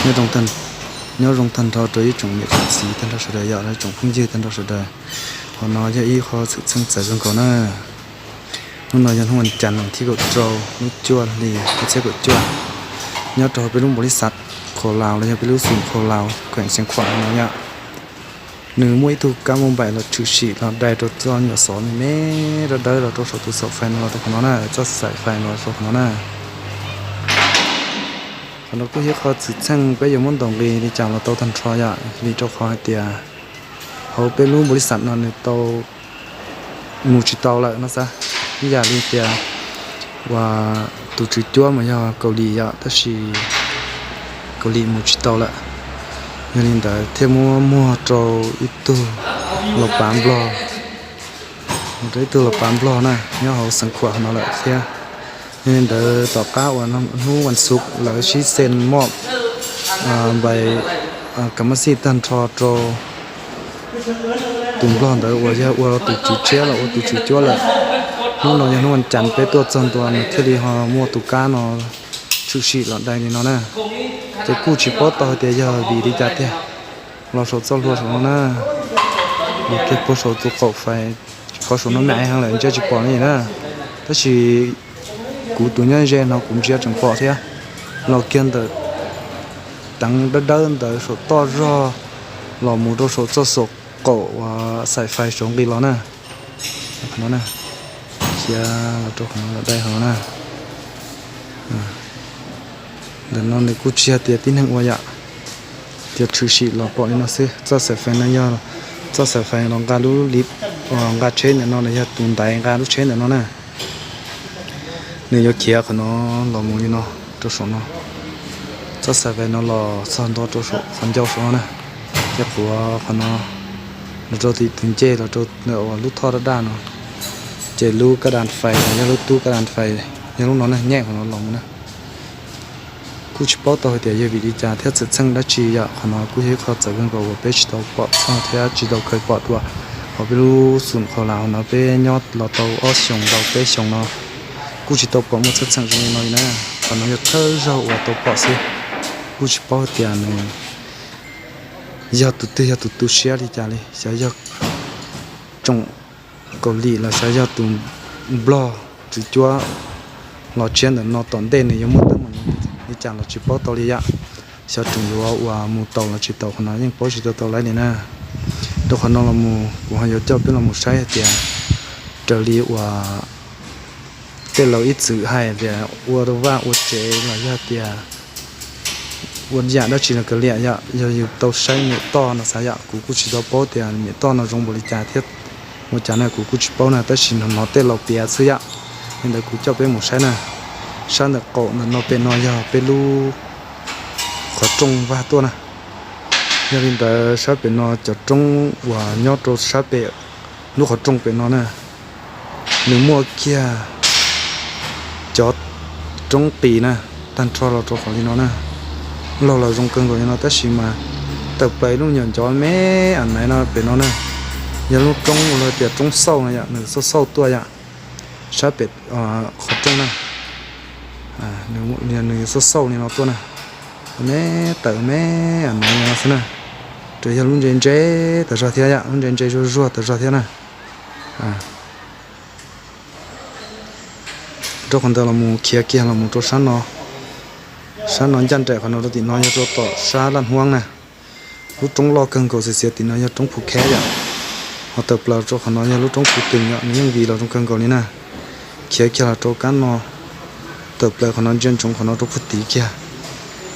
Nyob zoo tag, nyob zoo tag nrho rau ib tsoom niam tsoom txiv tag nrho sawv daws yom, tsoom phooj ywg tag nrho sawv daws. Qhov no yog ib qho xwm txheej txawv kawg nkaus na. Hnub no yog hnub vas cas no thib kaum rau lub cuaj hli ob txhiab kaum cuaj, nyob rau peb lub npaus lis xav Khau Laus los yog peb lub xum Khau Laus kheem Xeev Khuam no yom. Nws muaj ib tug kab moos npaim los tshwm sim los dai rau txoj nyuam xov me me dawb dawb los rau saum tus xaim fais no los rau qhov no na, txoj xaim fais no rau qhov no na. Qhov no kuj yog qhov xwm txheej peb yuav muab ntaus nqi li cas los tau tag nrho yom, vim rau qhov hais tias hauv peb lub npaus lis xav no nws tau mus tsis tau lawm no xav. Ib yam li tias uas tus tswv cuab mas yog Kaus Lim yom, tab sis Kaus Lim mus tsis tau lawm. Yog li ntawd thiaj muab muag rau ib tug los pav Nplog, mus rau ib tug los pav Nplog na, nyob hauv Xeev Khuam no lawm thiab. Yog li ntawd tom qab uas hnub vas xuv lawv sib xees mob npais kam mab xij tag nrho rau tus Nplog ntawd uas yog ua tus tswv tshiab los ua tus tswv cuab lawm. Hnub no yog hnub vas cas peb tuaj txog ntua nws thiaj li ho muaj tus kab no tshwm sim los dai li no na. Ces kuj tsis paub tau hais tias yog vim li cas tiag los saum txoj hlua saum no na. Los kiag puag saum tus qaum fais, qhov saum no me heev lawm ntsia tsis pom li na. Tab sis kuv tus nyob ze no kuv ntsia tseem pom thiab. Los kiag ntawm teev dawb dawb ntawd saum toj zog los mus rau saum txoj xaum qaum uas xaim fais saud nqis los na. Qhov no na, khiav los rau qhov no los dai qhov no na. Ntawm no nws kuj tsis yog tias tib neeg ua yom, tias tshwm sim los pom li no xwb. Txoj xaim fais no yog txoj xaim fais los nqa lub li, nqa tsheb ntawm no los yog tus ntaiv nqa lub tsheb ntawm no na. Nws yuav khiav qhov no los mus li no rau saum no. Txoj xaim fais no los txog ntua rau saum qhov ncauj saum no na. Ces quav qhov no los rau tim tus ncej los rau lub thoj daj daj no. Ces lub kab das fais los yog lub tub kab das fais yog lub no na, nyem qhov no los mus na. Kuj tsis paub tau hais tias yog vim li cas thiab xwm txheej dab tsi yom. Qhov no kuj yog ib qho txawv kawg nkaus uas peb tsis tau pom txog thiab tsis tau khaws pom dua. Hauv peb lub xum Khau Laus no peb nyob los tau ob xyoos tau peb xyoos no kuj tsis tau pom muaj txheej txheem zoo li no li na. Qhov no yog thawj zaug uas tau pom xwb. Kuj tsis paub hais tias nws yog tus twg yog tus tu siab li cas li, xyov yog tsoom Kaus Lim los xyov yog tus Nplog tswv cuab los tshiab ntawm no tom ntej nws yuav muaj teeb meem li cas los tsis paub tau li yom. Xyov tseem yuav uas mus tau los tsis tau, qhov no yeej paub tsis tau tau lawm li na. Rau qhov no los mus kuv ho yuav coj peb los mus saib hais tias raws li uas tej laus ib txwm hais tias ua rau vaj ua tsev los yog tias ua yam dab tsi los kav liam yom, yog yus tau saib niam toj no xav yom. Kuv kuj tsis tau paub tias niam toj no zoo npaum li cas thiab ua cas na, kuv kuj tsis paub na, tab sis hnov tej laus piav xwb yom. Li ntawd kuv coj peb mus saib na. Sab ntawm qaum ntawm no pem no yog peb lub qhov rooj vag tuaj na. Yog li ntawd sab pem no cov roob uas nyob rau sab pem lub qhov rooj pem no na, nws muaj kiag cov roob qis na, tag nrho los rau qhov li no na. Laug los zoo kawg nkaus li no tab sis mas tawm plaws lub nyuam ncov me a naiv no pem no na, yog lub roob uas lawv tias roob xauj no yom, nws xauj xauj tuaj yom. Sab pem qhov rooj na, nws xauj xauj li no tuaj na, me tawm me a naiv no xwb na. Raws yog lub ntse ntse tas zog thiab yom, lub ntse ntse zuag zuag tas zog thiab na. Rau qhov ntawd los mus khiav kiag los mus rau sab no, sab no ncaj nraim qhov no rau tim no yog rau tom sab Laj Huab na. Lub roob loj kawg nkaus xiav xiav tim no yog roob Phu Kheb yom. Ho tawm plaws rau qhov no yog lub roob Phu Twm yom, nws yeej vim los zoo kawg nkaus li na. Khiav kiag los rau kab no, tawm plaws qhov no ntsia ntsoov qhov no rau puag tid kiag,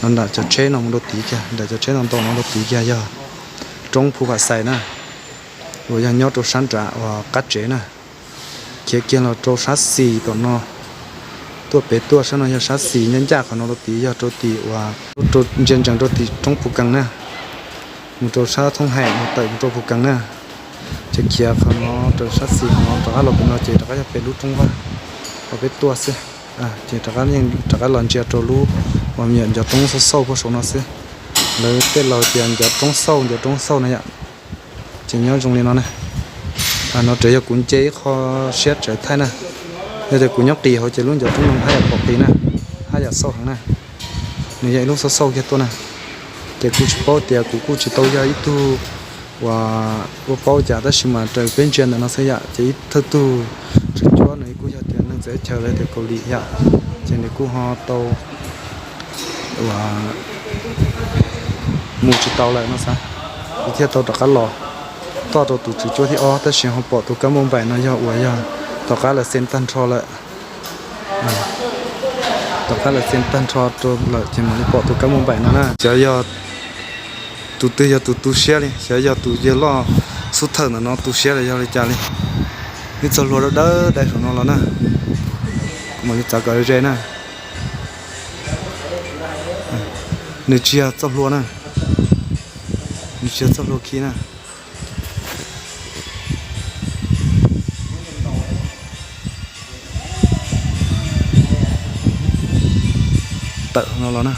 no nram cov tsheb no mus rau tid kiag, nram cov tsheb no ntau no rau tid kiag yog roob Phu Vam Xais na, uas yog nyob rau sab nram uas qab tsev na. Khiav kiag los rau sab xis tom no, tuaj pem tuaj sab no yog sab xis, ncaj ncaj qhov no rau tid yog rau tim uas ntsia ntsoov rau tim roob Phu Kees na, mus rau sab Thoob Haim mus tawm mus rau Phu Kees na. Ces khiav qhov no rau sab xis qhov no rov qab los pem no ces rov qab yog pem lub roob vag uas peb tuaj xwb. Ces rov qab los ntsia rau lub uas me nyuam ncov roob xauj xauj puag saum no xwb. Lawv tej laus tias ncov roob xauj, ncov roob xauj na yom. Ces nyob zoo li no na. No tseem yog kuv nce ib qho siab tseem thaij na. Yog tias kuv nyob qis hauv ces lub ncov roob no haj yam pom qis na, haj yam xauj heev na. Nws yog ib lub xauj xauj kiag tuaj na. Ces kuj tsis paub tias kuv kuj tsis tau yog ib tug uas ua paub cas, tab sis mas raws peb ntsia ntawm no xwb yom, ces ib thawj tug tseem cuab no kuj yog tias neeg txawv chaw lawv tias Kaus Lim yom, ces nws kuj ho tau uas mus tsis tau lawm no xav, kuv thiaj tau rov qab los toj rau tus tswv cuab thib ob, tab sis ho pom tus kab npauj npaim no yog uas yog tom qab lawv xeem tag nrho lawm. Tom qab lawv xeem tag nrho rau lawm ces mam li pom tus kab npauj npaim no na. Xyov yog tus twg yog tus tu siab li, xyov yog tus yawg loj xub thawj ntawm no tu siab los yog li cas li. Nws txog hlua dawb dawb dai saum no los na, kuv mam li txav kom ze na. Nws tsis yog txoj hlua na, nws tsis yog txoj hlua khi na. Tawm no los na.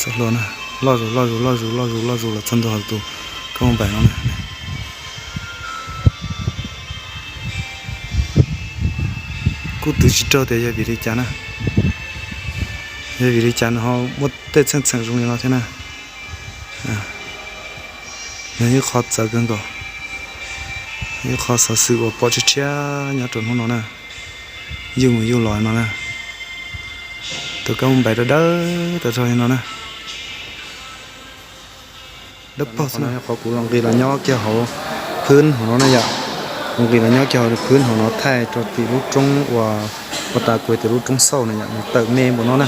Txoj hlua na, loj zus loj zus loj zus loj zus loj zus los txog ntua tus kab npauj npaim no na. Kuj twv tsis raug tias yog vim li cas na, yog vim li cas nws ho muaj tej txheej txheem zoo li no thiab na. Yog ib qho txawv kawg nkaus, ib qho xov xwm uas pom tshiab tshiab nyob rau hnub no na, yuj mus yuj los no na. Tus kab npauj npaim dawb dawb tas zog li no na. Dawb paug xwb na. Qhov kuv los nqis los nyob kiag hauv phwb hauv no na yom, kuv nqis los nyob kiag hauv phwb hauv no thaij rau tim lub roob uas, uas tas kuv tias lub roob xauj na yom, nws tawm me npaum no na,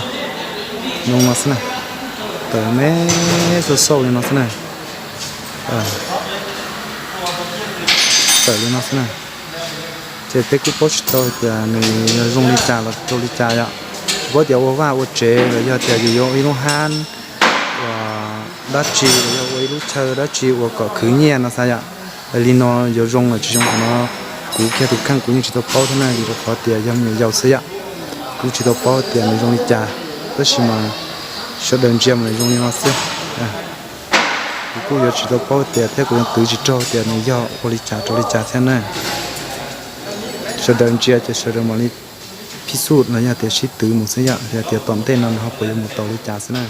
zoo no xwb na, tawm me xauj xauj li no xwb na, tawm li no xwb na. Ces peb kuj paub tsis tau tias nws yog zoo li cas los rau li cas yom, tsis paub tias ua vaj ua tsev los yog tias yus yuav ua ib lub hab uas dab tsi los yog ua ib lub chaw dab tsi uas kom khwv nyiaj no xav yom. Li no yuav zoo los tsis zoo qhov no kuv kiag tus kheej kuv yeej tsis tau paub thiab na, vim rau qhov tias yog me nyuam yaus xwb yom. Kuv tsis tau paub tias nws zoo li cas, tab sis mas sawv daws ntsia mas nws zoo li no xwb. Kuv kuj yuav tsis tau paub tias thiab kuv yuav twv tsis raug tias nws yog ua li cas rau li cas thiab na. Sawv daws ntsia ces sawv daws mam li phij xuj los yog tias sib twv mus xwb yom, yog tias tom ntej no nws ho puas yuav mus tau li cas xwb na.